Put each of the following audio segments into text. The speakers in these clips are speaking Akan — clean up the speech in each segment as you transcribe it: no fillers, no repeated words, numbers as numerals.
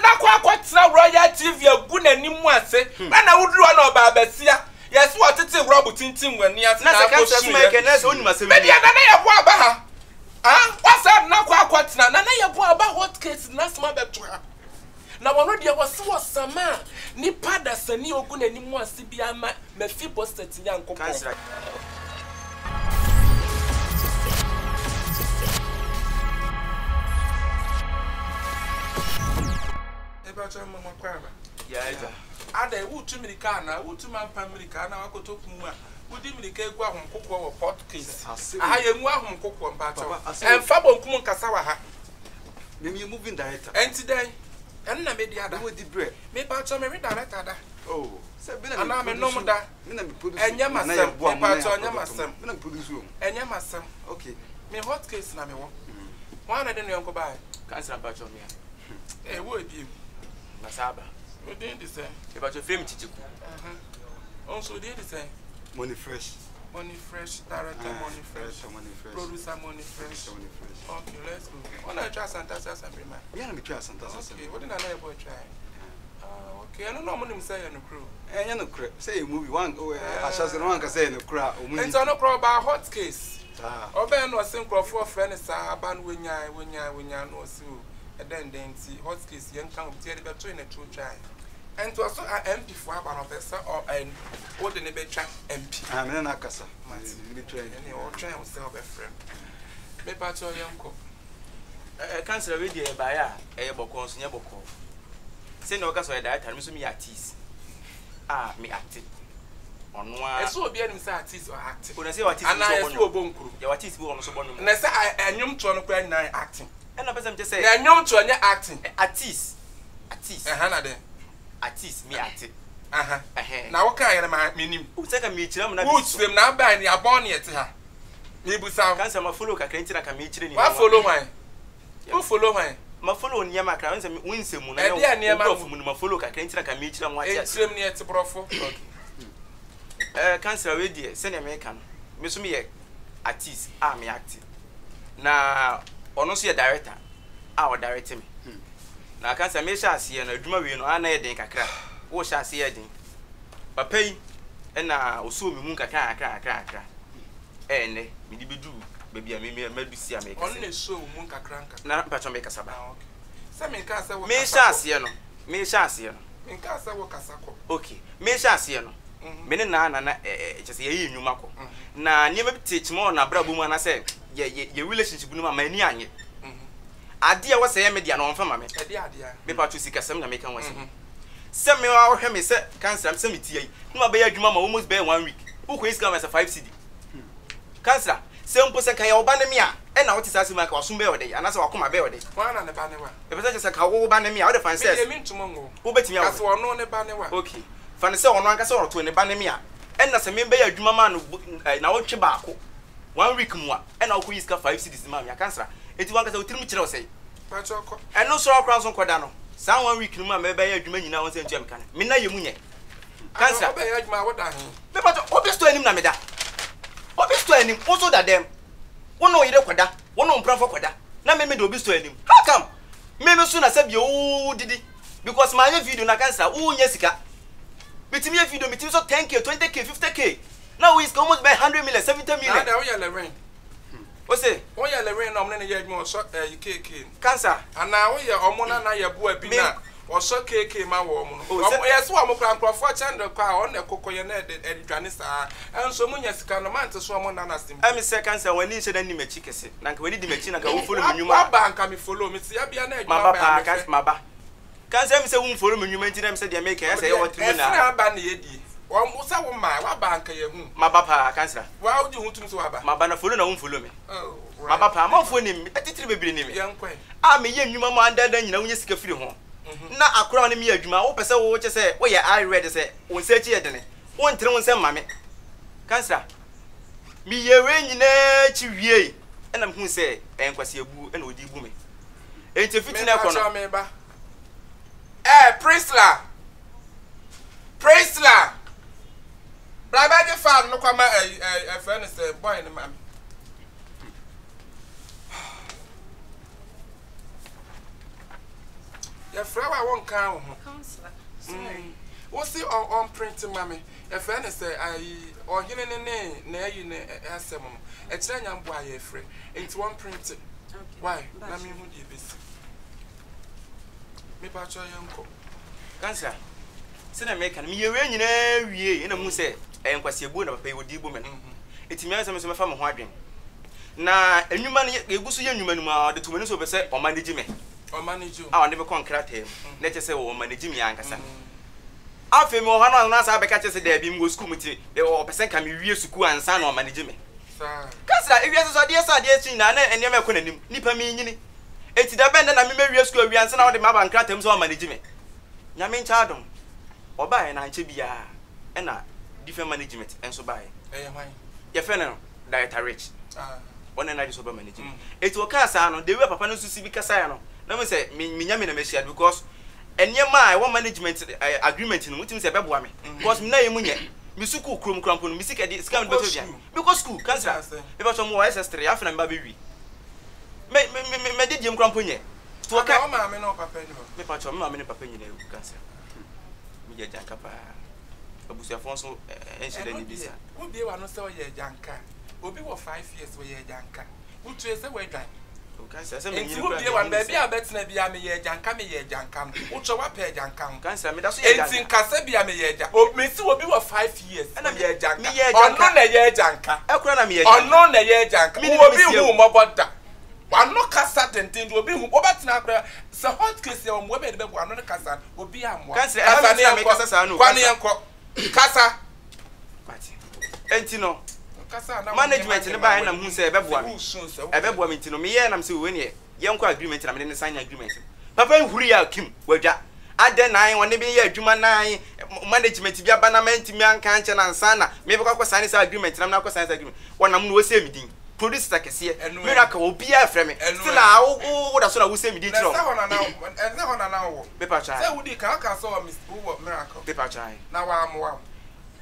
no akɔ akɔtena Royal TV agu n'anim ase. Ɛna woduru hɔ na ɔbaa basia. Yɛse wɔtete rɔbo tintim w'ani ase Na na sɛ kansa akɔsu soma yɛ. kɛ na sɛ wonim asɛm Me no mu. deɛ Nana Yeboah aba ha. Ah, wasan de no akɔ akɔtena. Nana Yeboah aba hot case de n'asɛm abɛto ha. Na wɔno deɛ wɔse wɔsama a nipa dasani a ogu n'anim ase biara ma Mephiboset Nyankopɔn. Kansra. Mepakyɛw mma mo akwaaba. Yeah, agya. Adɛn, woretu mmirika anaa? Woretu mampa mmirika anaa woakɔtɔ kun a wode mmirika egu ahomkokoɔ wɔ port case? Aha yɛngu ahomkokoɔ mpakyɛw. Ɛmfa bonkum nkasa wɔ ha. Me meyɛ moving director. Ɛnti dɛn? Ɛno na medi ada. Me wɔ di brɛ. Mepakyɛw mewe director da. Oh, sɛ me na me Anaa produce. menom da. Me na me produce. Ɛnyɛ Nana m'asɛm. yɛ boa mo na Mepakyɛw yɛ ɛnyɛ product mo. m'asɛm. Me na me produce wɔn. Ɛnyɛ m'asɛm. Okay. Me hot case na mewɔ. Hwan na de ne yɔnko baeɛ? Kansila mpakyɛw me a. Ee, wo ebiem. Masa aba. Wo din de sɛn? Mepakyɛw frɛ me Kyekyeku. Aha. Wo nso wo din de sɛn? Money Fresh. Money Fresh, director Ah, Money Fresh. Director Money Fresh. Producer Money Fresh. Producer Money Fresh. Okay, let's go. Wo na atwa Asantase Assembly man. Me na metwa Asantase Assembly. Okay, wo de na na yɛbɔ atwa. Ah, okay. Ɛno na ɔmo nim sɛ ɛyɛ nokorɛ o. Ɛnyɛ nokorɛ. Sɛ ɛyɛ movie, wan oh, ahyɛse no wanka sɛ ɛyɛ nokorɛ a, ɔmo Nti ɔno koraa ɔbaa hot case. Saa. Ɔbɛɛ na ɔse nkorɔfoɔ frɛ no saa, aba no wɔnyae, wɔnyae, wɔnyae na ɔse o, ɛdɛn dɛn nti hot case yɛnka ho bi nti yɛde bɛtoe na tuo twae. Nti ɔse a MP foɔ aba no ɔpɛ sɛ ɔ ɛ wode no bɛtwa MP. Ah, me ne no akasa. Mate. Me ne no bɛtwa MP. Ɛneɛ ɔtwɛn wo sɛ ɔbɛfrɛ no. Mepakyɛw yɛnkɔ. Ɛ ɛ kansila wei deɛ ɛbaeɛ a ɛyɛ bɔkɔɔ nso nyɛ bɔkɔɔ. Sɛnea ɔka sɛ ɔyɛ director no me nso meyɛ artiste a me acte. Ɔno ara. Ɛsɛ obi anim sɛ artiste ɔ acte. O na sɛ yɛwɔ artiste bi Anaa nso yɛsɛ ɔbɔ nnwom. ɔbɔ nkuro. Yɛwɔ artiste bi wɔ ɔno nso bɔ nnwom. Na sɛ ɛnwomtoɔ no koraa nyinaa yɛ acting. Ɛna pɛ sɛ mekyɛ sɛ. Na ɛnwomtoɔ nyɛ acting. Artiste, artiste. Ɛha na dɛn? Artiste, me acte. Aha. Ɛhɛn. Na wo kaa yɛ no ma menim. O sɛ nka mekyerɛ mu na bisi so. Wokyerɛ mu na abae ne abɔn ne ɛte ha. Mebusa wo. Kansa ma follow kakra nti na nka mekyerɛ ni. Wa follow hwan? Wo follow hwan? Ma follow nneɛma kakra, wo nsɛm wo nsɛm mu na Ɛdeɛ ne wo nneɛma brɔfo mu no ma follow kakra nti na nka mekyerɛ mu ate ase. Nkyerɛ mu ne ɛte brɔfo. Okay. Eh, kansila wei deɛ sɛdeɛ meka no, me nso meyɛ artiste a me acte. Na ɔno nso yɛ director a ɔdirect me. Na kansila mehyɛ aseɛ no, adwuma wei no, a na yɛ den kakra. Wohyɛ aseɛ yɛ den. Papa yi na ɔsoo me mu nkakra nkakra nkakra nkakra. Ɛɛ nnɛ, mede bɛduru baabi a me me madu si a mekasa Ɔno yi. na ɛsoo wo mu nkakra nkakra. Na mpakyɛw mekasa ba. Ah, okay. Sɛ menkaa sɛ wokasa Mehyɛ kɔ. aseɛ no, mehyɛ aseɛ no. Menkaa sɛ wokasa kɔ. Okay, mehyɛ aseɛ no, me ne Nana na ɛ ɛ kyerɛ sɛ yɛyɛ nnwuma kɔ. Na nneɛma bi tee kyema wɔ n'abrabɔ mu anaasɛ yɛ yɛ yɛ relationship no mu a m'ani annye. Adeɛ a ɛwɔ sɛ ɛyɛ me dea no ɔmfa ma me. Ɛdeɛ adeɛ a? Mepakyɛw sikasɛm na meka ho asɛm. Sɛ me ara wohwɛ me sɛ kansila sɛ me tia yi na mabɛyɛ adwuma ma almost bɛyɛ one week wokɔyi sika ma me sɛ 5 cedi. Kansila, sɛ mpo sɛ nka yɛ wo ba ne me a ɛna wote saa asɛm yi a nka w'asom bɛyɛ wo dɛn anaasɛ w'akoma bɛyɛ wo dɛn? Hwan na ne ba ne wa? Mepɛ sɛ kyerɛ sɛ nka wo ba ne me a wode fa no Me sɛ deɛ mentumi nwo. wobɛtumi Ka awo sɛ me. ɔno ne ba ne wa. Okay, fa no sɛ ɔno ankasa ɔtoo ne ba ne me a ɛna sɛ membɛyɛ adwuma maa no nawɔtwe baako one week mu a ɛna wokɔyi sika 5 cedis maa me a kansila enti w'ankasa wo tirim kyerɛ wo sɛn? Pakyɛ kɔ. Ɛno nso ara koraa nso nkɔda no, saa one week no mu a mɛbɛyɛ adwuma nyinaa wɔn sɛ ntua me ka no, me nan yɛ mu nyɛ. Ana Kansra. wobɛyɛ adwuma a woda he? Me pakyɛ, obi store anim na meda. Obi store anim, wo nso da dɛm. Wo ne wo yere kɔda, wo ne wo mpenafoɔ kɔda, na me meda obi store anim. How come? Me me so na sɛ bio wo didi because manyɛ video na kansra, wo nya sika. Metumi yɛ video, metumi sɔ 10k, 20k, 50k. Na wo yi sika almost bɛyɛ 100 million, 70 Na million. adɛn woyɛ Lewin? Ose. Woyɛ Lewin na ɔmo ne no yɛ adwuma ɔsɔ ɛyi KK no? Cancer. Anaa woyɛ ɔmo na na yɛboa bi Me. na ɔsɔ KK ma wɔn no? Oh, Ɔmo sɛ. yɛse wɔn koraa nkorɔfoɔ kyɛn de kɔ a ɔno na ɛkokɔ yɛ na ɛde ɛdwane saa ɛnso ɔmo nya sika no mante so ɔmo nna no ase mpo. Ɛme sɛ cancer w'ani nhyɛ da nni m'akyi kɛse na nka w'ani di m'akyi na nka wo follow Wa me nnwuma a. waba anka me follow me te yabea na adwuma Maba bae a paa mehwɛ. cancer maba. Cancer ɛme sɛ wo nfollow me nnwuma nti na ɛme sɛ deɛ meka yi asɛ ɛyɛ wɔ tirim Ɛsene na. aba na yɛdie. Wɔn sɛ wo mmae waba anka yɛhu. Maba paa cancer. Wa wogye ho tom sɛ waba. Maba na follow na wo nfollow me. Oh right. Maba paa amanfoɔ nim me atitire bebree nim me. Yɛnkɔ ɛ. A meyɛ nnwuma mu andanda nyinaa wonya sika firi ho. Na akora a ɔne me yɛ adwuma wopɛ sɛ wo kyɛ sɛ woyɛ eye red sɛ wo nsa akyi yɛ dene wontene wo nsa mma me. Cancer. Meyɛɛ wei nyinaa akyi wiei ɛna mehuu sɛ ɛyɛ nkwaseabuo ɛna ɔde rebu me. Enti ɛfiti nnɛ rekɔ no. Mepakyɛw meba. Ɛɛ Priscilla! Priscilla! Bra bɛgye fan no kɔma ɛyi ɛyi ɛfrɛ no sɛ boy no ma me. Yɛfrɛ wo a wonkaa wo ho. Councillor, sorry. Mm, wo se ɔn ɔmprinte ma me. Yɛfrɛ no sɛ ayi ɔhene no ne n'ayi no asɛm no. Ɛkyerɛ nyamboa a yɛfrɛ. Nti wɔmprinte. Okay. Why? Na Mpakyɛ. menhu deɛ ɛbɛsi. Mepakyɛ yɛnkɔ. Councillor, sɛdeɛ meka no, meyɛ wei nyinaa wiei ɛna mehu sɛ ɛyɛ nkwaseabuo na papa yi ɔdi bu me no. Nti meayɛ sɛ me nso mɛfa me ho adwene. Na nnwuma no, yɛgu so yɛ nnwuma no mu a, ɔde to m'ani so ɔpɛ sɛ ɔmanage me. Ɔmanage wo. A ɔde me kɔ nkrataa mu. Na ɛkyerɛ sɛ ɔmanage me ankasa. Afei mewɔ hɔ no, ɔno asan abɛka kyerɛ sɛ daabi, mewɔ sukuu mu nti ɔpɛ sɛ nka mewie sukuu ansa na ɔmanage me. Saa. Councillor, ewiase so adeɛ sɔ adeɛ kye nyinaa na nneɛma ɛkɔ n'anim. Nnipa menyini. Enti da bɛn da na memɛwie sukuu awie ansa na wode me aba nkrataa mu sɛ woamanage me? Nyame nkyɛ adom, ɔbaeɛ no ankyɛ biara ɛna different management nso baeɛ. Ɛyɛ hwan? Yɛfrɛ no Director Rich. Ah. Ɔno na n'adwene sɛ ɔbɛ manage me. Enti ɔkaa saa no, the way a papa no nso si bi kasaeɛ no, na mehu sɛ me me Nyame na mahyia no because nneɛma a ɛwɔ management eh, agreement no mu, wotumi sɛ ɛbɛboa me. Because me nan mu nyɛ. Me sukuu kurom koraa mpo no, me sika de sika a mede Wokɔ bɛtɔ aduane. sukuu? Mekɔ sukuu, kansra. Wosua sɛn? Mepakyɛw mewɔ SS3, afei na meba abɛwie. Me me me me m'adidiem koraa mpo nyɛ. To Ada ɔka. wo maame ne wo papa ni hɔ? Mepakyɛw me maame ne papa nyinaa awu, kansra. Meyɛ agyanka paa. Abusuafoɔ nso nhyɛ da Ɛno nni bi deɛ, saa. wobue w'ano sɛ ɔyɛ agyanka a, obi wɔ 5 years ɔyɛ agyanka. Wotue sɛ woadwan. Kansra sɛ Nti menyini koraa wobue deɛ w'ano, menim baabi sɛ. a wobɛtena biara meyɛ agyanka, meyɛ agyanka no, wotwɛ woapɛ agyanka ho. Kansra meda so yɛ Nti agyanka. nkasa bi a meyɛ agya, o, mese obi wɔ 5 years Ɛna ɔyɛ agyanka. meyɛ Ɔno agyanka. na ɛyɛ agyanka. Ɛkora na meyɛ agyanka. Ɔno na ɛyɛ agyanka. Menim Wowɔ obi mesi nhu awu. wo mmɔbɔ da. W'ano kasa denden de obi hu wobɛtena akora sɛ hot case yɛ mmoa bi a yɛde bɛboa ano no kasa no obi ammoa. Kansra ɛha Kasa me ne nti na yɛnkɔ. mekasa saa no o Kwa ne kansra. yɛnkɔ. Kasa. Mate. Enti no Kasa na wo management nneɛma no nneɛma baeɛ na w'anim mehu sɛ sɛ ɛbɛboa me. woresu sɛ wopɛ. Ɛbɛboa me nti no meyɛɛ na mesɛ wei neɛ yɛnkɔ agreement na mene no sign agreement no. Papa yi huriiɛ a Kim wadwa. Adɛn na ɔne me yɛ adwuma na management bi aba na mantumi anka ankyɛ no ansa na mebɛkɔ akɔ sign saa agreement na mene akɔ sign saa agreement. Wɔnam no wɔsɛe me din. Producers akɛseɛ, Ɛno ɛ. Miracle, obiara frɛ me. Ɛno Still ɛ. a wo wo woda so na wosɛe me din Na kyerɛ ɛsɛ wɔn. hɔ na na ɛnsɛ hɔ na na wowɔ. Mepa kyɛw Sɛ ae. wodii kan wokaa sɛ wɔ mis wowɔ Miracle. Mepa kyɛw ae. Na wammoa wo.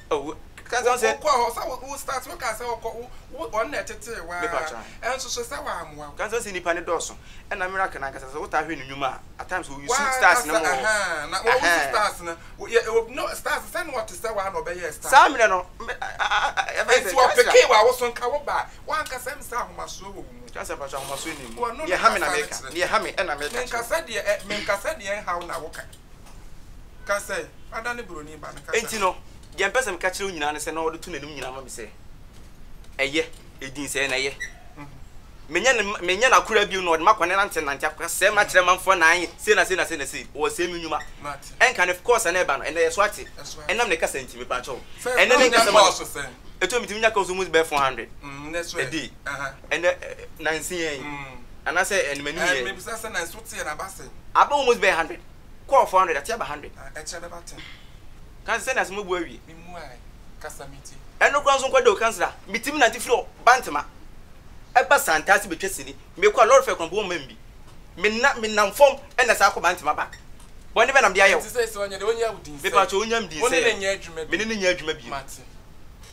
Oh, ka sɛ sɛ. Wokɔ hɔ sɛ wo start wokaa sɛ wokɔ wo wo ɔno na ɛtetee wo Mepa ara. kyɛw ae. Ɛnso so sɛ wammoa wo. Ka sɛ sɛ nipa no dɔɔso. Ɛna Miracle no ankasa sɛ wotaa hwɛ ne nnwuma a, at times o use stars no W'ankasa mo wɔ hɔ. ɛhaa na wɔ use Ɛhɛn. stars no wo yɛ o no stars sɛ na ɔte sɛ waa na ɔbɛyɛɛ star. Saa mmerɛ no me a a a yɛfrɛ no Enti sɛ Kansra. ɔpekee wo a wo so nka wo ba a w'ankasa ɛm sɛ ahomasoɔ wɔ wo mu. Kansra mpakyɛw ahomasoɔ nni mu. Wɔ no Deɛ no ɛha me na kasa no meka. kyerɛ. Deɛ ɛha me ɛna meka kyerɛ wo. Menkasa deɛ ɛ menkasa deɛ ɛnha wo na woka. Ka sɛ wadane broni ba no kasa. Enti no deɛ mpɛ sɛ meka kyerɛ wo nyinaa ne sɛ na ɔde to n'anim nyinaa ma me sɛ ɛyɛ edin sɛɛ na ɛyɛ. Menyɛ ne menyɛ n'akora bio na ɔde m'akɔ ne nante nante akɔsɛe m'akyerɛ manfoɔ na ae sei na sei na sei na sei ɔsɛe me nnwuma ɛnka ne course a na ɛba no ɛnɛ yɛso ate ɛnam ne kasa nti mepaakyɛw ɛnɛ ne nkasa ma ɛtɔ metumi nya calls almost bɛyɛ 400 a day ɛnɛ nansi yɛn anaasɛ ɛnum anim yɛn aba almost bɛyɛ 100 kɔɔ 400 ate aba 100 kansa sɛ na asɛm abu awie ɛno koraa nso nkɔda o kansra metumi nante firi Bantama ɛba Santase betwa sini, mekɔ a lɔre fɛ kwan mpo wɔmma me bi. Mena menam fam ɛna saa kɔ Bantama back. Bɔne bɛn na mede ayɛ wo? Nti sɛ sɛ ɔnyɛ deɛ ɔnyɛ wo din sɛ. Mepakyɛ ɔnya me din Wo ne sɛ no nyɛ adwuma me ne bio. no nyɛ adwuma bio. Mate.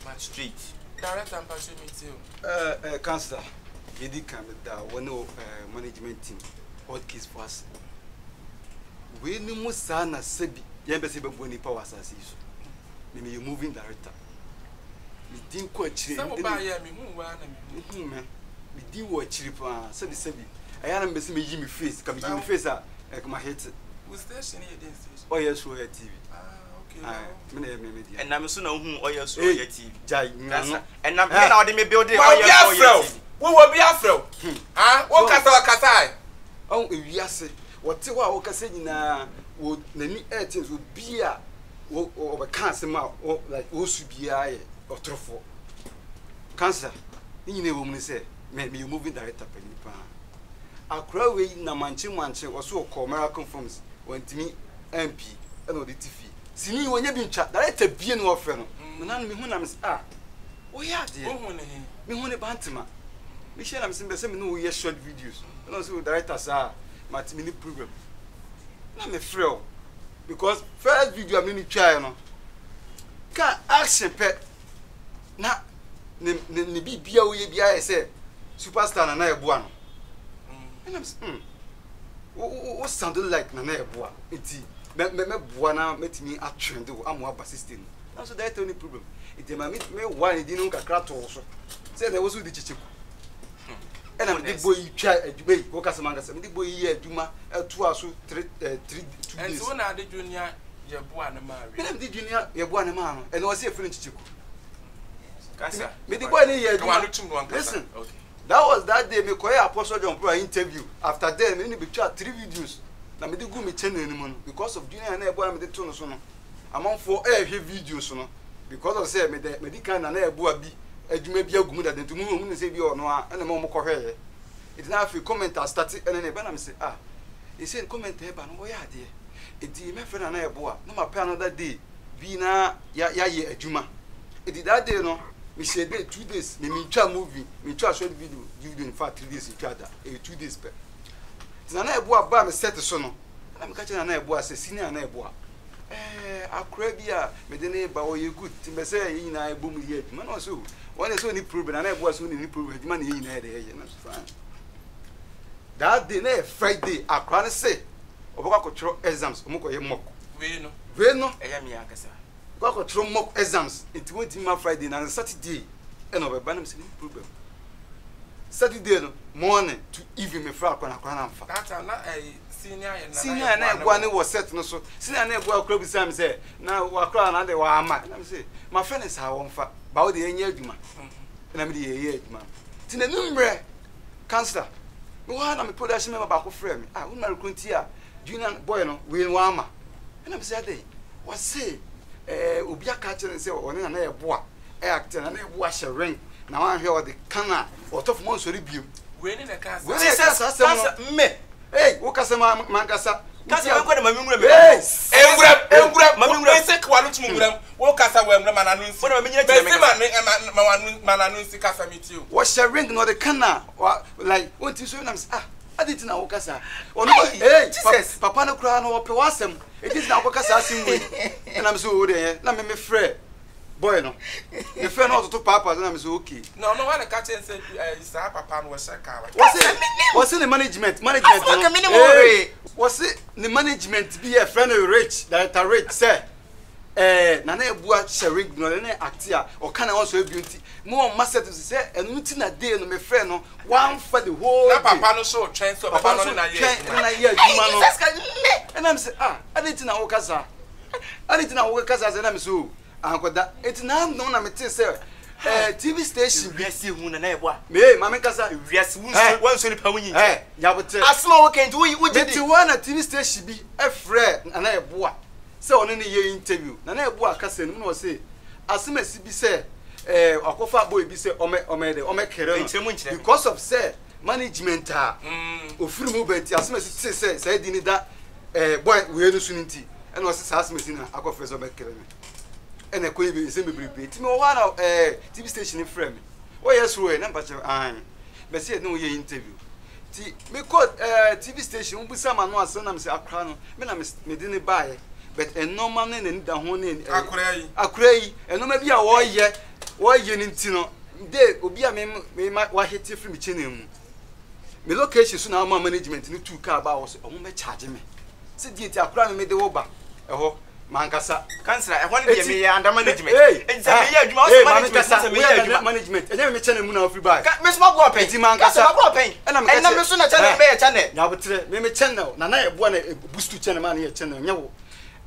Mate. Straight. Director mpakyɛ me tie o. Eh eh councillor, deɛ ɛdi kan meda wo ne wo eh management team hot case foɔ ase. Wei ne mu saa na sɛbi yɛn pɛ sɛ yɛbɛboa nipa wɔ asase yi so. Me meyɛ moving director. Me din kɔ akyire. Sɛ wo baa yɛ a me hu wo ara na me hu. Wo hu me. Me din wɔ akyire paa. Sɛbi sɛbi. Ɛyɛ a na me pɛ sɛ me yi me face. Ka me yi me face a ɛka ma hit. Wo station yɛ den station? Ɔyɛ so ɔyɛ TV. Ah okay. Aye, me na yɛ me me deɛ. Ɛnam me so na wo hu ɔyɛ so ɔyɛ TV. Gyae nyina no. Ɛnam me na ɔde me build Ma ɔyɛ obi so ɔyɛ afrɛ wo. TV. Wo wɔ obi afrɛ wo. Ah, wo kasa ɔkasa ae. Ɔn ewiase wɔte hɔ a wɔkasa nyinaa wɔ n'ani ɛɛte nso obi a wɔ wɔbɛka asɛm a wɔ like wɔsu biara yɛ ɔtorofoɔ. Cancer ne nyinaa ɛwɔ mu ne sɛ me meyɛ movie director panyin paa. Akora wei na mankye mankye ɔso ɔkɔɔ Miracle Films wantumi ampie ɛna ɔde te fie. Sini wɔnyɛ bi ntwa director bie na wɔfrɛ no. Nana no mehu na me sɛ ah wɔyɛ adeɛ. Wohu ne he? Mehu ne Bantama. Mehyia na me sɛ mepɛ sɛ me ne wo yɛ short videos. Ɛna ɔsɛ o director saa mate me ne program. Na mefrɛ wo. Because first video a me ne no twaeɛ no, ka action pɛ na ne ne ne biribia woyɛ biara yɛ sɛ superstar na na ɛboa no. Ɛna me sɛ hmm. Wo wo wo sound like Nana Yeboah nti mɛ mɛ mɛboa na mɛtumi atrend wo ama waba 60 no. Nanso director wonni problem. Nti ɛma me me waa ne din no ho kakra too wo so. Sɛ na ɛwɔ sɛ wodi kyekyeku. Ɛna mede bɔ yi twa adwuma yi, wo kasa mankasa, mede bɔ yi yɛ adwuma ɛtoa so three eh, three two days. Ɛnti wo na ade Junior Yeboah no maa Me na mede Junior Yeboah no maa no, ɛna ɔsɛ yɛfrɛ no kyekyeku. Kasa. Mede bɔ ne yɛ Ka w'ano adwuma. tum no ankasa. Listen, Okay. That was that day me kɔyɛ Apostle John Prah interview after then me ne no betwaa three videos na mede guu me channel no mu no because of junior na ɛboa na mede to no so no amanfoɔ ɛɛhwɛ videos no because of sɛ mede medi kan na na ɛboa bi adwuma bi agu mu dada nti mu ɔmu ne sɛ bi ɔno a ɛna ma ɔmo kɔhwɛɛyɛ nti na afei comment astate ɛne ne ɛba na me sɛ ah ɛsɛ comment ɛba no wɔyɛ adeɛ nti mɛfrɛ na na ɛboa na mapɛ another day bi na yɛayɛ adwuma nti that day no mehyɛ day 2 days me mentwa movie, mentwa short video video in fact 3 days ntwa da, ɛyɛ 2 days pɛ. Nti Nana Yeboah baa me set so no, ɛna meka kyerɛ Nana Yeboah sɛ senior Nana Yeboah, ɛɛ akora bi a mede ne ba ɔyɛ good nti mbɛ sɛ yɛn nyinaa ɛbɔ mu yɛ adwuma. Na ɔsɛ o wɔn sɛ ɔni problem, Nana Yeboah sɛ ɔni problem, adwuma na yɛn nyinaa yɛde yɛyɛ. Na so fine. That day na yɛ Friday, akora no se ɔbɛkɔ akɔtwerɛ exams, ɔmo kɔyɛ mock. Wei no. Wei no. Ɛyɛ me ankasa. Ɔkɔ akɔtwerɛ mock exams nti wɔntumi ma Friday na Saturday ɛna ɔbɛba na mesɛ no problem. Saturday no morning to evening mefrɛ akora na akora no amfa. That time na ɛyi senior yɛ nana Senior na ɛboa ne wɔ set no so. Senior na ɛboa akora bisa me sɛ na wakora na de wama na mesɛ mafrɛ ne saa wɔmfa ba wo de yɛnyɛ adwuma ɛna mede yɛyɛ adwuma nti na nummerɛ counselor mewɔ ha na me production member baako frɛ me ah wo number koro nti a junior boy no wei no wama. Ɛna mese adɛn? Ɔse eh, obi aka akyerɛ no sɛ ɔne Nana Yeboah ɛacte, Nana Yeboah hyɛ ring na wanhwɛ a ɔde kan a ɔtɔ fam ɔnsɔre biom. Wei ne na ɛkaa saa. Wei ne na ɛkaa saa asɛm no. Me. Ei, wo kasa ma mankasa. Kasa wei nkɔ de ma me nwura me. Ei! Nwuram, nwuram, Ma me nwuram. Mese ka w'ano tom nwuram. Wo kasa wɔ nwuram ma n'ano nsi. Wo de ma me nyina gyina me Mese kasa. ma ne ma ma w'ano ma n'ano nsi kasa me tie o. Wɔhyɛ ring na ɔde kan a wa like wɔntumi sɔre na mese ah. Adi nti na woka saa? Ɔno ba ee Jesus. papa no koraa no ɔpɛ w'asɛm. Edi nti na wokɔka saa asɛm wei. Ɛna me sɛ o deɛ yɛ na me me frɛ boy no. Me frɛ no ɔtoto paapa so na me sɛ okay. Na ɔno hɔ na ka kyerɛ sɛ ɛɛ saa papa no wɔhyɛ kaa wa. Wɔse wɔse ne management management no ee wɔse ne management bi yɛ frɛ no Rich director Rich sɛ ɛɛ Nana Abua hyɛ ring no ɔne ne acte a ɔka na ɔnsɔre bio nti mo ɔmma set sɛ ɛno nti na day no me frɛ no wamfa the whole Na day. papa no so retwɛn sɛ Papa ɔbɛba no no so ɔne no ayɛ twɛn adwuma. ne no ayɛ adwuma no. Jesus Christ, me. Ɛna me sɛ ah adɛn nti na woka saa? Adɛn nti na woka saa sɛ ɛna me sɛ o ankɔda. Nti n'ano na metee sɛ eh, TV station bi. Wiase ehu na na ɛbɔ a. Me ma menkasa. Wiase wo nsuo wo nsuo nipa wo nyi nkyɛn. Eh, nyabotrɛ. Asɛm a woka nti wo wo gye di. Mete hɔ na TV station bi frɛ Nana Yeboah sɛ ɔne no yɛ interview. Nana Yeboah kasa no mu na ɔse asɛm asi bi sɛ eh, wakɔfa boy bi sɛ ɔmɛ ɔmɛ dɛ ɔmɛkɛrɛ Nkyerɛ mu no nkyerɛ me. because of sɛ management a ofiri mu ba nti asɛm asi te sɛ saa di ne da eh, boy wei no so no nti ɛna ɔse saa asɛm asi na akɔfrɛ sɛ ɔmɛkɛrɛ no ɛna ɛkɔ yi nsɛm bebrebe nti mewɔ hɔ a na eh, TV station no frɛ me wɔyɛ soro ɛ na mpakyɛ an bɛsɛ yɛne wo yɛ interview nti mekɔ eh, TV station wobisa ma no asɛm na mesɛ akora no me na mede ne baeɛ but nneɛma no n'ani da ho ne eh, Akora yi. akora yi nneɛma bi a wɔyɛ wɔyɛ no nti no de obi a me me ma wahete firi me channel mu me location so na ama management no tuu kaa ba wɔ so ɔmo bɛ charge me sɛ deɛ nti akora no mede wo ba ɛhɔ mankasa. Kansila ɛhɔ no deɛ meyɛ under management. Hey, Nti sɛ meyɛ adwuma ɔsɛ management sɛ meyɛ adwuma. Management ɛnyɛ me channel mu na ofiri baa. Ka me so maboa pɛn. Nti mankasa. Ka sɛ maboa pɛn. Ɛna meka Ɛna me so na channel bɛyɛ channel. Nyabotrɛ me me channel na na ɛboa na boost channel ma na yɛ channel nyɛ wo.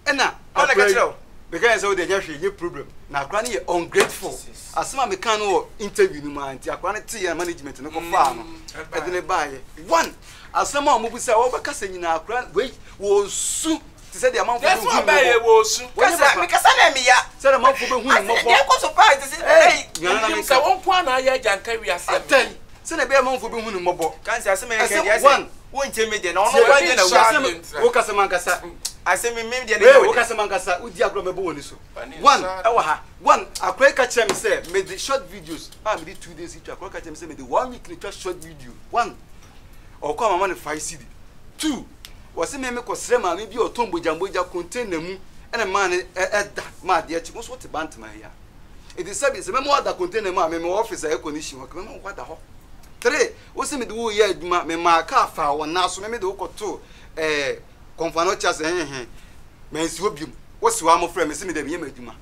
Ɛna Ɔna ka kyerɛ wo. Meka yɛ sɛ wo deɛ nyɛ hwee nyɛ problem na akora no yɛ ungrateful. Asɛm a meka no wɔ interview no mu a nti akora no te yɛ management no kɔfaa no ɛde ne baayɛ. One asɛm a wɔn bisa wɔbɛkasa nyinaa akora wei wɔsu te sɛ deɛ amanfoɔ Yɛsɛ bɛhu ne ɔbɛyɛ mmɔbɔ. wɔ osu. Wɔnyɛ Kasa papa. mekasa na ɛmeya. Sɛdeɛ amanfoɔ bɛhu ne mmɔbɔ. Deɛ ɛkɔ so paa te sɛ Ei, ei. nnuane na Ntim meka. sɛ wo nko ara na ayɛ agyanka wiase a Atɛn, sɛdeɛ ɛbɛyɛ amanfoɔ bɛhu ne mmɔbɔ. Kansi asɛm a yɛka Ɛsɛ deɛ asɛ one. wontie me deɛ na ɔno Tie, ɔba deɛ na W'ani wura. nhyɛ asɛm adeɛ ntira. wokasa mankasa. Asɛm mi me deɛ na Wei ɛnyɛ wo dɛ. wokasa mankasa, wodi agorɔ a mɛbɔ w'ani so. W'ani One, nhyɛ adeɛ. Ɛwɔ ha. One, akora yi ka kyerɛ me sɛ mede short videos a mede 2 days twa, akora ka kyerɛ me sɛ mede one week na twa short video. One, ɔkɔ a mama no 5 cedi. Two, Wɔse me mekɔ srɛ maame bi a ɔtɔn bogya mbogya container mu ɛna maa no ɛda ma adeɛ kye. Wo nso wote Bantama yi a. Enti sɛbi sɛ mɛma wada container mu a me mewɔ office a air condition hɔ, mɛma wada hɔ. Three, wose mede wo reyɛ adwuma, memaa car faa wo nan so, me mede wo kɔtoo Ɛɛ kɔmfoa no ɔkyea sɛ hehe mansi hɔ biom. Wose hɔ a mofrɛ me se me deɛ meyɛ m'adwuma.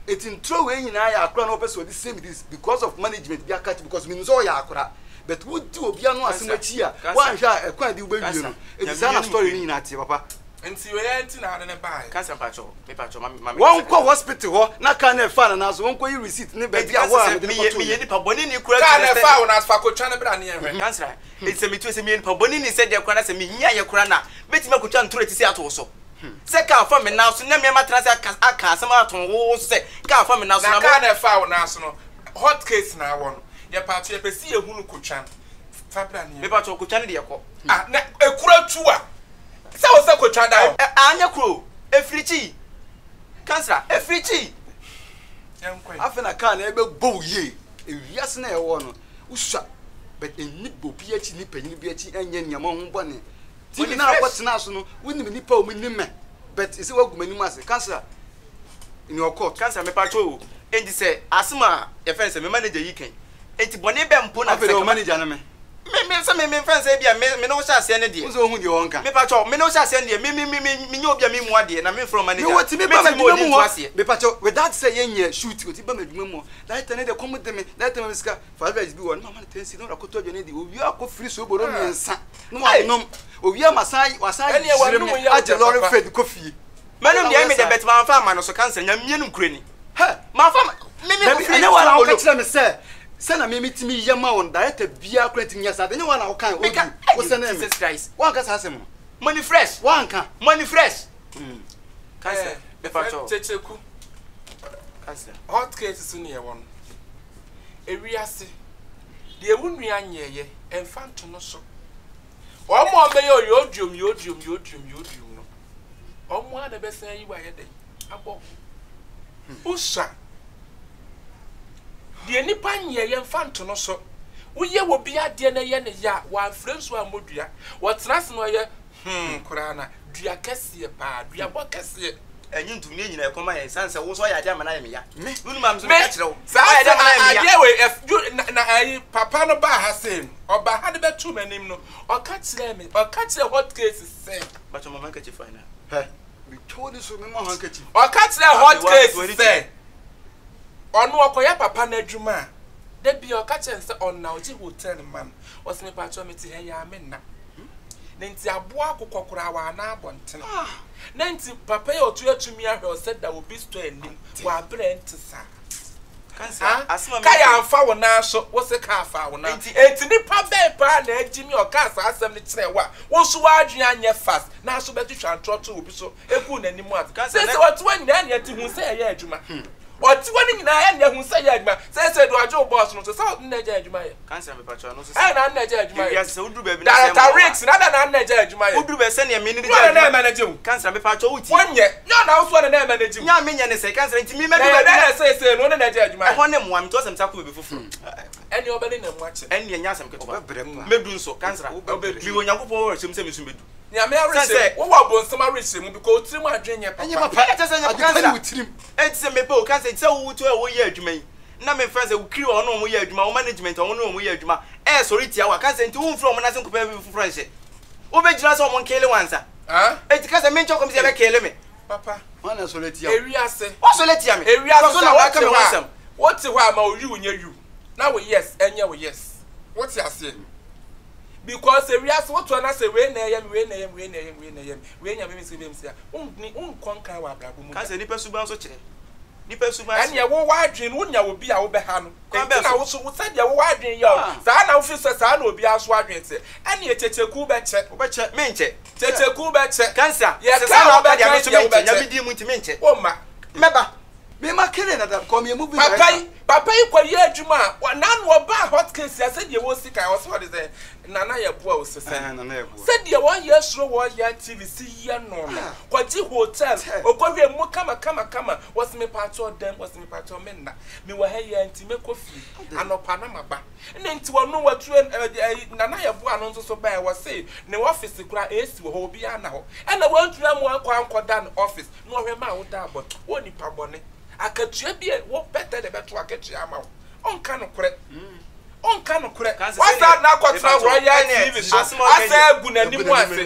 Eti nturo wei nyinaa yɛ akora na ɔpɛ sɛ ɔde sɛ me this because of management bi aka because menim sɛ ɔyɛ akora but wodi obi ano asɛm akyi a woanhwɛ a ɛkwan a de wobɛwie no. Eti saa na story no nyinaa teɛ papa. Nti wei ara nti na ade no baeɛ. Kansa mpakyɛw mepakyɛw ma ma me Wɔnkɔ hospital hɔ na car no ɛfaa no nan so wɔnkɔ yi receipt ne baabi a hɔ a mede no kɔtoo meyɛ nipa bɔne ni koraa Car no ɛfaa wo nan so fa kotwa no bra ne yɛnhwɛ. Kansa enti sɛ metu sɛ meyɛ nipa bɔne ni sɛ deɛ koraa na sɛ mehia yɛ koraa na mɛtumi akotwa ntoro ti sɛ ato wo so sɛ car fa me nan so na me matena ase aka aka asɛm ato wo so sɛ car fa me nan so Na car no ɛfaa wo nan so no hot case na awɔ no yɛpakyɛw yɛpɛ sɛ yɛhunu kotwa no fa bra ne yɛnhwɛ. Mepakyɛw kotwa no deɛ kɔ. Ah na ekura tu a Sɛ wo sɛ kotwa da o. Ɛ anyɛ koro o, efiri kyi. Kansra, efiri kyi. Yɛnkɔ yi. Afei na car no ɛbɛbɔ wo yie. Ewiase no a yɛwɔ no, wosua but ɛnni obi akyi nni panyin bi akyi ɛnyɛ nneɛma ho bɔne. TV no a wokɔtenaa so no, wonim nnipa a wɔnim me but ɛsɛ woagu m'anim ase. Kansra, in your court. Kansra, mepatwo o, enti sɛ asem a yɛfrɛ no sɛ me manager yi ka yi, enti bɔne bɛn mpo na Afei sɛ deɛ nka wo manager ne me. Me me sɛ me me nfa nsɛ bi a me me ne wo hyɛ aseɛ ne deɛ. Wo sɛ ohun deɛ ɔnka. Me pa kyɛw me ne wo hyɛ aseɛ ne deɛ me me me me me nyɛ obi a me mu adeɛ na me nfrɛ wo manager. Me wɔ tumi ba Me tumi ma m'adwuma odi mu nto hɔ. aseɛ. Me pa kyɛw without sɛ yɛ nyɛ shoot otumi ba m'adwuma mu hɔ. Director ne deɛ kɔm de me director ma me sika 5 bi wɔ hɔ ne ma ma no 10 cedi na ɔde akɔtɔ aduane adi. Owie akɔ firi sooboro mmiɛnsa na wanom. Owie a masan wasan Ɛneɛ yere w'anom me yɛ wo agye dɛ lorry papa. fare de kɔ fie. M'anom deɛ ɛyɛ me dɛ but manfa amma no so cancer nyamie no nkura ni. Hɛ! Manfa ma me me Dabi, kofiri ɛnyɛ wo na woka Olo. kyerɛ me sɛ sɛ na me metumi yɛ ma wo no, director biara koraa ntumi nyɛ saa de. Ɛnyɛ wo na wokae, Meka, Odu, hey, wosɛnee me. Jesus Christ. Woanka saa asɛm no. Money fresh. Woanka. Money fresh. Cancer, Eh, me pa kyɛw. Kyekyeku. Cancer. Hot case so ne ɛwɔ no. Ewiase, deɛ wo nua nyɛɛyɛ, ɛmfa nto no so. Wɔn a wɔbɛyɛ oyooduom, yoodiom, yoodiom, yoodiom no, wɔn ara na ɛbɛsan ayi wo ayɛ dɛn? Abɔ ho. Wosua. Deɛ nnipa nyɛ, yɛmfa nto no so. Woyɛ obi adeɛ na ɛyɛ no ya a, wamfrɛ nsuo ammɔ dua. Ɔtena ase na ɔyɛ hmm koraa na dua kɛseɛ paa, duabɔ kɛseɛ. Ɛnye ntom ne yɛn nyinaa ɛkɔm ayɛ ɛsiane sɛ wo nso woayɛ adeɛ ama no ayɛ me ya. Me? Wo nim a me nso Me, meka kyerɛ wo. saa Woayɛ sɛ adeɛ ama no ayɛ me ya. adeɛ wei, ɛf, ju, na, na ayi, papa no baa ha sei no, ɔbaa ha de bɛtoo m'anim no, ɔka kyerɛɛ me, ɔka kyerɛɛ hot case sɛ. Mpakyɛ ma m'handkerchief anaa? Hɛ, metwa w'ani so, mema wo handkerchief. Ɔka kyerɛɛ Afei Hot woankasa Case w'ani sɛ tua. ɔno ɔkɔyɛ papa no adwuma a, da biara ɔka kyerɛ no sɛ ɔnna ɔgye hotel ma no. Ɔse mepakyɛw mete ha yi ara menna. Ne nti aboa akokɔ koraa wanna abɔntene. Ne nti papa yi a ɔto atumi ahwɛ ɔsɛ da obi store anim wɔ aberɛ ɛnte saa. Cancer, Ah, asɛm a Kaya meka yi. amfa wo nan so, wo se kaa faa wo nan. Enti. Enti nipa bɛn paa na agye mi a ɔkaa saa asɛm no kyerɛɛ wo a wo nso w'adwene anyɛ fast na nso bɛtwitwa ntorɔ too obi so guu n'anim ase? Cancer, Seesei na. ɔte hɔ nyinaa ɛnea ti hu sɛ ɛyɛ adwuma. Ɔte hɔ no nyinaa ɛnea hu sɛ ɛyɛ adwuma. Seesei deɛ ɔgye wo bɔs no so sɛ ɔno na agya adwuma yɛ. Cancer, mepakyɛw, ɛno nso Ɛna sɛ. na ɔno na agya adwuma yɛ. Ewiase sɛ woduru baabi na sɛ Director ɛmmoa wo a. Riggs na adɛn na ɔno na agya adwuma yɛ? Woduru baabi sɛnea me ne no Nyɛ gya ɔno na adwuma. ɛmanage wo. Cancer, mepakyɛw, wotie. Wonyɛ. Nyɛ ɔno na wo nso ɔno na ɛmanage wo. Nyɛ a menyɛ ne sɛ, cancer, nti me Na mɛduru ɛyɛ baabi dɛn na. na seesei no ɔno na agya adwuma yɛ? Ɛhɔ ne mmoa me, nti ɔsɛ me sa kɔ baabi foforɔ. Ɛnneɛ ɔbɛne ne mmoa kyɛ. Ɛnneɛ ɛnyɛ asɛm ketewa. Ɔbɛbrɛ paa. Mɛdu nso, cancer. Wobɛbrɛ. Mewɔ Onyankopɔn awerɛhyɛmu sɛ me nso mɛdu. Nyame Sane awerɛhyɛmu, sɛ. wowɔ abonsam awerɛhyɛmu because wo tirim adwene nyɛ Ɛnyɛ papa. papa. Ɛnyɛ kyɛ sɛ ɛnyɛ Ade pa cancer. ne wo tirim. Enti sɛ mepɛ o, cancer, enti sɛ wo to a woyɛ adwuma yi, na memfa sɛ wo crew a wɔne wɔn yɛ adwuma, wo management a wɔne wɔn yɛ adwuma ɛresɔre tia wo a, cancer, enti womfiri wɔn nan ase nkɔpɛ baabi foforɔ nhyɛ. Wobɛgyina sɛ wɔn nkele wo ansa. Ah? Enti ka sɛ menkyɛ kɔm sɛ yɛbɛkele me. Papa, Hwan na ɛsɔre atia wo? ewiase, Woasɔre atia me. ewiase Because wo sɛ na wote woaka me ho hɔ a, asɛm. wote hɔ a ma wo yiw nyɛ yiw, na wo yes ɛnyɛ wo yes. Wote aseɛ? Because ewiase wote hɔ na sɛ wei na ɛyɛ me, wei na ɛyɛ me, wei na ɛyɛ me, wei na ɛyɛ me, wei nya me, wei me me a, wonni, wonkɔ nkan wɔ abrabɔ mu Ka da. sɛ nipa suban nso kyerɛ. Nipa suban kyerɛ. Ɛnneɛ wo w'adwene no, wonya obi a wobɛha no. Kwan Enti bɛn na so? wo so, sɛdeɛ wo w'adwene yɛ wo no, Ah. saa na wofiri sɛ saa na obiara nso adwene teɛ. Ɛnneɛ kyekyeku bɛkyɛ. Wobɛkyɛ. Menkyɛ. Kyekyeku bɛkyɛ. Cancer, Yɛka sɛ saa a na woka deɛ wobɛka me nso deɛ menkyɛ. wobɛkyɛ. Nyame din mu nti menkyɛ. Womma. Mɛba. Me ma kele dada because me yɛ movie Papa director. yi, papa yi kɔ yɛ adwuma a, wa, n'ano ɔbaa hot case a sɛdeɛ wɔsi kan, ɔsɛ ɔde sɛ Nana yɛ boa o sesɛ. Ɛhɛn, Nana yɛ boa. Sɛdeɛ wɔn yɛ suro wɔ yɛ TV si yɛ no no, Ah. kɔgye hotel, Tɛ. ɔkɔhwɛ mu kama kama kama, wɔsi me pakyɛw dɛm, wɔsi me pakyɛw me nna, me wɔ ha yi ara nti mɛkɔ fie, Adɛn? anɔpa na maba. Ɛna nti ɔno watu ɛ, ɛ, ɛ, Nana yɛ boa no nso so baɛ, wɔse ne office koraa AC wɔ hɔ, obiara nna hɔ. Ɛna wantumi amma wankɔ ankɔda ne office. Na ɔhwɛ maa wo daa bɔne. Wo onipa bɔne. Akatua bi a wo pɛtɛ na ɛbɛto akatua ama wo. Ɔnka nokorɛ. Wonka nokorɛ. Woasan de no akɔtena Royal TV so asan agu n'anim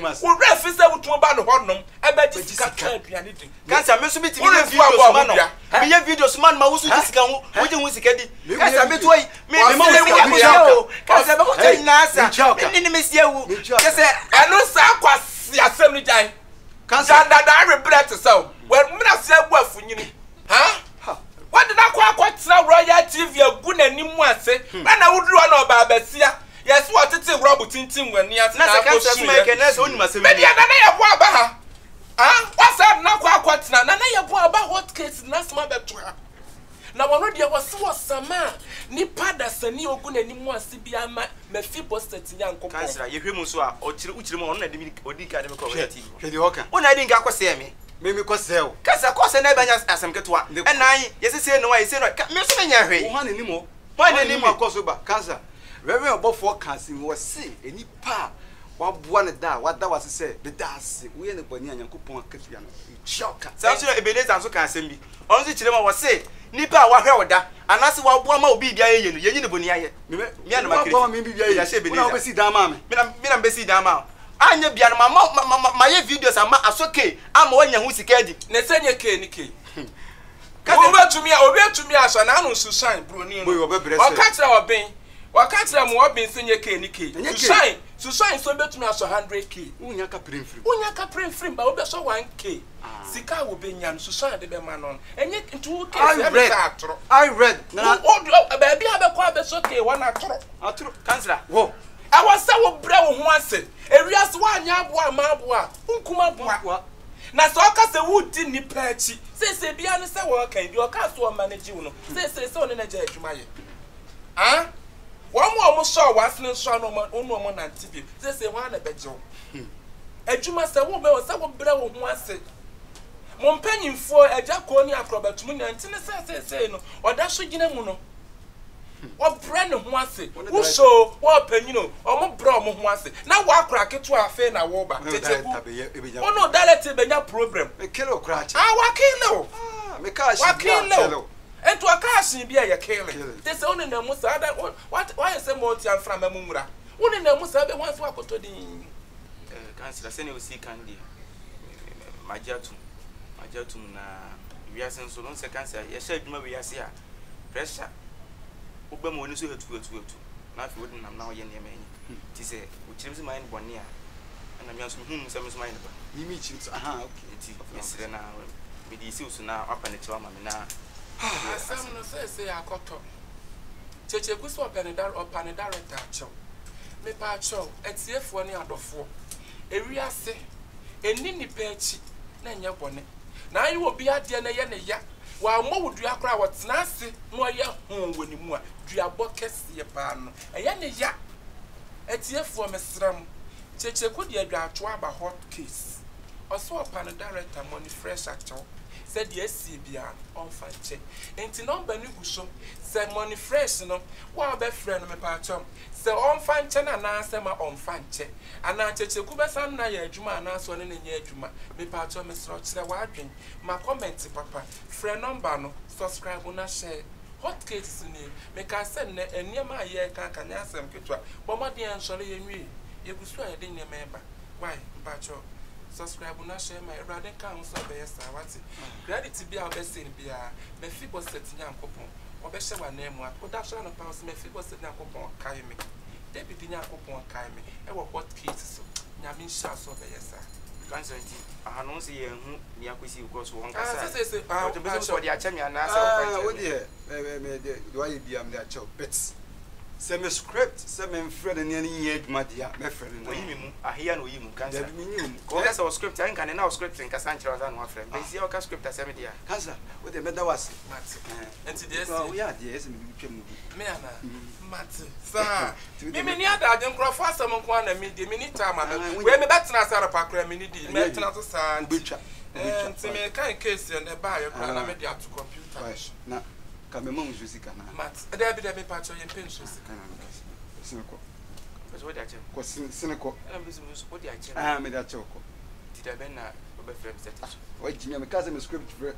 ase. Wo werɛ fi sɛ wotumi ba ne hɔnom bɛgye sika tɔ aduane di. Kansa me nso metumi yɛ videos ma no. Meyɛ videos ma no ma wo nso gye sika ho wogye ho sika di. Kansa me toa yi me me me me abusua o. Kansa bɛkɔ kyɛ nyinaa sa. Me ne ne mesi awu. Kyɛ sɛ ɛno saa kwasi asɛm no gyae. Gya dadaa rebrɛ te sɛ wo. Wamena ase agu afunyini. Ha? Wɔde no akɔ akɔtena Royal TV agu n'anim ase. Bɛ na woduru hɔ na ɔbaa basia. Yɛse wɔtete rɔbo tintim wɔ ani ase na akɔsuiɛ. Me deɛ Nana Yeboah aba ha. Ah, wasan de no akɔ akɔtena. Nana Yeboah aba hot case de n'asɛm abɛto ha. Na wɔno deɛ wɔse wɔsama a nipa dasani a ogu n'anim ase biara ma Mephibosheth Nyankopɔn. Kansra, yɛhwɛ mu nso a, ɔkyerɛ, wokyerɛ mu a, ɔno na ɛde me, ɔdi nkan de me kɔɔ Royal TV hɔ. Hwɛ deɛ ɔka. Wo na adi nkan kɔsɛɛ me. Me me kɔsɛɛ wo. Kansra, kɔsɛɛ na ɛbɛnyɛ asɛm ketewa. Ɛna ayi, yɛse sei na wayɛ, sei na wayɛ. Ka, me nso menyɛɛ hwee. Wo hwan na nim hɔ? Hwan na nim me? Akɔ so ba. Kansra, Reverend ɔbɔfoɔ ka asɛm bi, ɔse, nnipa a waboa no da a, wada wo ase sɛ, meda ase, woyɛ no bɔne a, Nyankopɔn akatua no, ɔtua wo ka. Saa nso na Ebenezer nso kaa asɛm bi. Ɔno nso kyerɛ mu a, ɔse, Nnipa a wahwɛ wo da, anaase waboa ma wo biribi ayɛ yie no, yɛnyi no boni ayɛ. Me a na makreati. Mede ahyɛ Ebenezer. Wo na wobɛsii dan maa me. Me na, me na mebɛsii dan maa wo. Anyɛ bia no, mama, ma, ma, mayɛ videos ama asɔ Kay ama wanya ho sika adi. Na sɛ nyɛ Kay ne Kay. Wobɛtumi a, obi atumi asɔ n'ano Susan, buroni no. Ɔka kyerɛ ɔben, ɔka kyerɛ mo ɔben sɛ nyɛ Kay ne Kay. Susan, Susan nso bɛtumi asɔ 100K. Wonya kapre mfirim. Wonya kapre mfirim, ba wobɛsɔ 1K. Sika a wobɛnya no, Susan de bɛma no no, ɛnyɛ, nti wo Kay sɛ ɛmɛ sɛ atoro. I read. Na. Wo, baabi a bɛkɔ abɛsɔ Kay hɔ no atoro. Atoro. Kansra. Wɔ. Ɛwɔ sɛ wobrɛ wo ho ase. Ewiase woanyɛ aboa amma aboa a, wonkum aboa. Na sɛ ɔka sɛ woredi nnipa akyi, seesei biara ne sɛ wɔreka yi, deɛ ɔkaa sɛ ɔma no gye wo no, seesei sɛ ɔne no agya adwuma yɛ. Ah? Wɔn a wɔsɔɔ w'asene nso a na wo ne wɔn nante bio, seesei hwan na ɛbɛgye wo? Adwuma sɛ wobɛ wɔ sɛ wobrɛ wo ho ase. Mo mpanyimfoɔ, agya koo ne akorɔbɛto mu nyinaa nti ne sɛ seesei no ɔda so gyina mu no. Wɔbrɛ ne ho ase. Wosɔ o, wɔɔpanyin o, wɔn brɛ wɔn ho ase. Na woakora ketewa afei na woba. Kyekyeku. Wo ne wo director bɛnya problem. Ah, wakele wo. Wakele wo. Nti ɔka ahyen bi a ɛyɛ kele. Te sɛ wo nenam mu saa da, woayɛ sɛ mɔɔtia mframa mu nwura. Wo nenam mu saa bɛhu ansa woakɔtɔ din. Kansila, sɛnea osii kan deɛ, magye atom. Magye atom na wiase nso no, sɛ kansila, yɛhyɛ adwuma wei ase a, pressure woba mu w'ani so hatu hatu hatu na afei wode nam na woyɛ nneɛma ɛnyɛ nti sɛ wokyerɛ me sɛ mayɛ no bɔne a ɛna me nso mehu mu sɛ me nso mayɛ no bɔne mimi kyerɛ sɛ aha okay nti mesrɛ na mede esi wo so na wapa ne kyɛw ama me na asɛm no seesei akɔtɔ Kyekyeku sɛ ɔpɛ ne da ɔpa ne director akyɛw mepa akyɛw atiefoɔ ne adɔfoɔ ewiase ɛnni nipa akyi na ɛnyɛ bɔne Na ayɛ obi adeɛ na ɛyɛ no ya, wammɔ wo dua koraa a, ɔtena ase na ɔyɛ hoo wɔ ne mu a, duabɔ kɛseɛ paa no, ɛyɛ no ya. Atiefoɔ mesrɛ mo, Kyekyeku deɛ adwaatoa aba hot case. Ɔse ɔpa no director money fresh akyɛw sɛ deɛ asie biara no ɔmfa nkyɛ. Nti number no gu so, sɛ money fresh no wo a wobɛfrɛ no mepaakyɛw sɛ ɔmfa nkyɛ no anaasɛ ma ɔmfa nkyɛ. Anaa Kyekyeku bɛsan ne no ayɛ adwuma anaasɛ ɔne no nyɛ adwuma? Mepaakyɛw mesrɛ wo kyerɛ w'adwen, ma comment papa, frɛ number no, subscribe na share. Hot case nie, mekaa sɛ nnɛ nneɛma a yɛreka aka nyɛ asɛm ketewa, bɔ mmɔden ɛnsɔre yɛnwie, yɛgu so a yɛde nneɛma reba, wai mpakyɛw subscribe na share ma yɛn, Awurade nka ho sɛ ɔbɛyɛ saa wate, credit biara a wobɛsend biara Mephibosheth Nyankopɔn ɔbɛhyɛ w'ananmu, woda so anɔpa wo se Mephibosheth Nyankopɔn kae me. David Nyankopɔn kae me wɔ hot case so Nyame nhyira sɛ ɔbɛyɛ saa. Cancer nti aha no wose yɛn hu nea akosi because wɔn Ah kasa sɛ sɛ ah ɔtɔ bɛsɛ mpakyɛw. ɔde akyɛ me anaa sɛ ɔmfa Ah nkyɛ wo me. deɛ me me deɛ deɛ wayɛ biara mede akyɛ wo but sɛ me script sɛ memfrɛ no ne ɛne nyɛ adwuma deɛ a mɛfrɛ no na Oyi me mu aheya na oyi mu cancer. Dabi menyi wo mu. Kɔ ɔka sɛ wɔ script a nka ne na wɔ script nkasa nkyerɛ ansa na wafrɛ me but sisi a ɔka script asɛm deɛ a. Cancer wo deɛ mɛda wo ase. Mate. Ɛɛ Nti deɛ wo koraa asie. woyɛ adeɛ ɛsɛ mede wo twa mu bi. Me anaa? Mate saa. Me menni adagye nkurɔfoɔ asɛm nko ara na medi menni time a mɛ wei mebɛtena ase anɔpa koraa menni di mɛtena ase saa nti ɛɛ nti mekan case yɛ na ɛbaayɛ koraa na mede ato computer no so. Na ka mema wo nsuo sika na. Mate daabi daabi mpakyɛw yɛmpɛ nsuo sika. Sene kɔ. Mpakyɛw wode akyɛ me. Kɔ sene kɔ. Ɛna mede nso wode akyɛ me. Ah mede akyɛ wo kɔ. Nti da bɛn na wobɛfrɛ me sɛ te so. Wagyimi a meka sɛ me script frɛ.